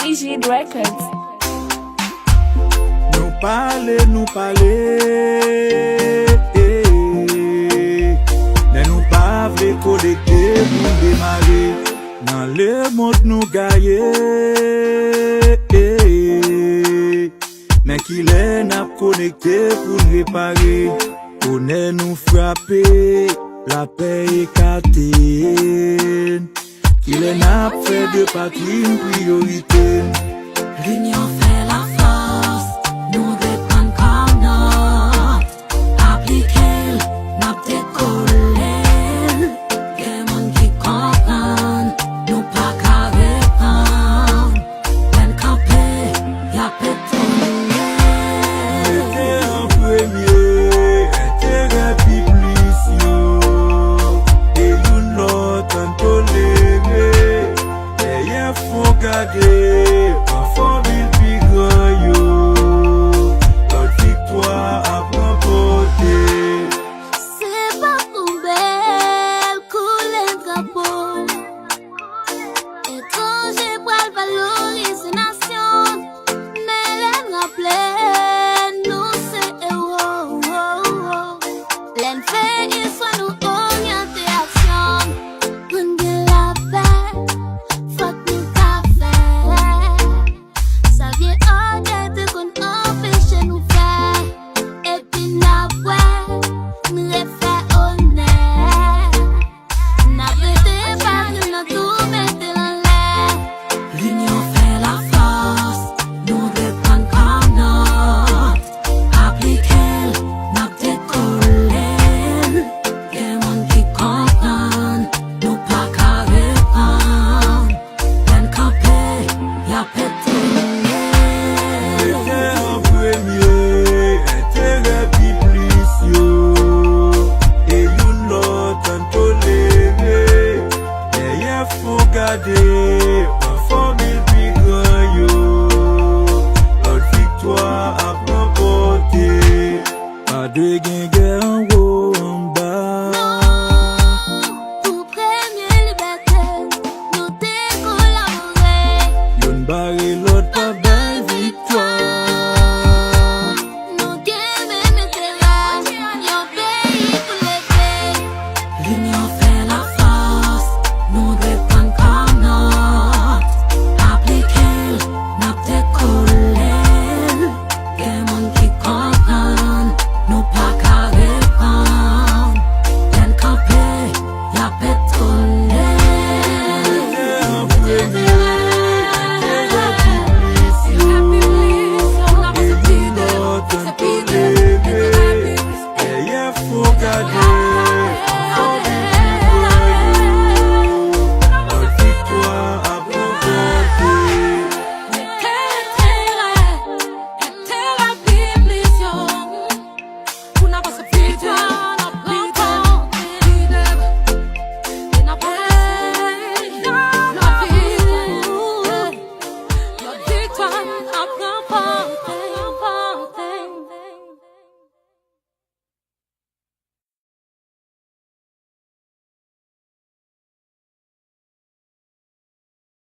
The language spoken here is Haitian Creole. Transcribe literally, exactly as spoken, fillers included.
Rigid Records. Nou pale, nou pale, eh, eh, men nou pa vle konekte pou n demare. Nan lemonn nou gaye, eh, eh, men kilè n ap konekte pou n repare? Bonè nou frape, lapè ekate n. Kilè n ap fè de patri n priyorite n? Linyon fè lafòs, nou depann kòm nòt. Aplike l, n ap dekole l. Gen moun ki konprann, nou pa ka reprann. Lè n kanpe, y ap etone. Mete an premye enterè pi plis yo, e youn lòt ann tolere. Dèyè fon gade, pran fòmil pi gran yo. Lòt viktwa ap ranpòte. Se pa pou bèl koulè drapo. Etranje pral valorize nasyon. Men lè n raple n nou se ewo. Lè n fè istwa nou oryante aksyon n. Pou n gen lapè, fòk nou ka fè. Sa vye ògèy te konn anpeche nou fè. Epi n ap wè, n refè onè. N ap rete patri n nan tou mete l anlè. Linyon fè lafòs, nou depann kòm nòt. Aplike l, n ap dekole l. Gen moun ki konprann, nou pa ka reprann. Lè n kanpe, y ap etone. Mete an premye enterè pi plis yo, e youn lòt ann tolere. Dèyè fon gade, pran fòmil pi gran yo. Lòt viktwa ap ranpòte. Pa dwe gen gè anwo anba. Non, pou premye libète, nou te kolabore. Youn bare lòt pa bay viktwa. Nou gen menm enterè, yon peyi pou leve. Linyon fè lafòs, nou depann kòm nòt. Aplike l, n ap dekole l. Gen moun ki konprann, nou pa ka reprann. Lè n kanpe, y ap etone. Mete an premye enterè pi plis yo, e youn lòt ann tolere. Dèyè fon gade, ann fòmil pi gran yo. Lòt viktwa ap ranpòte. Enterè, enterè pi plis yo. Pou n avanse pi dwat, n ap rankontre lide. E n ap avanse, lòt viktwa, lòt viktwa ap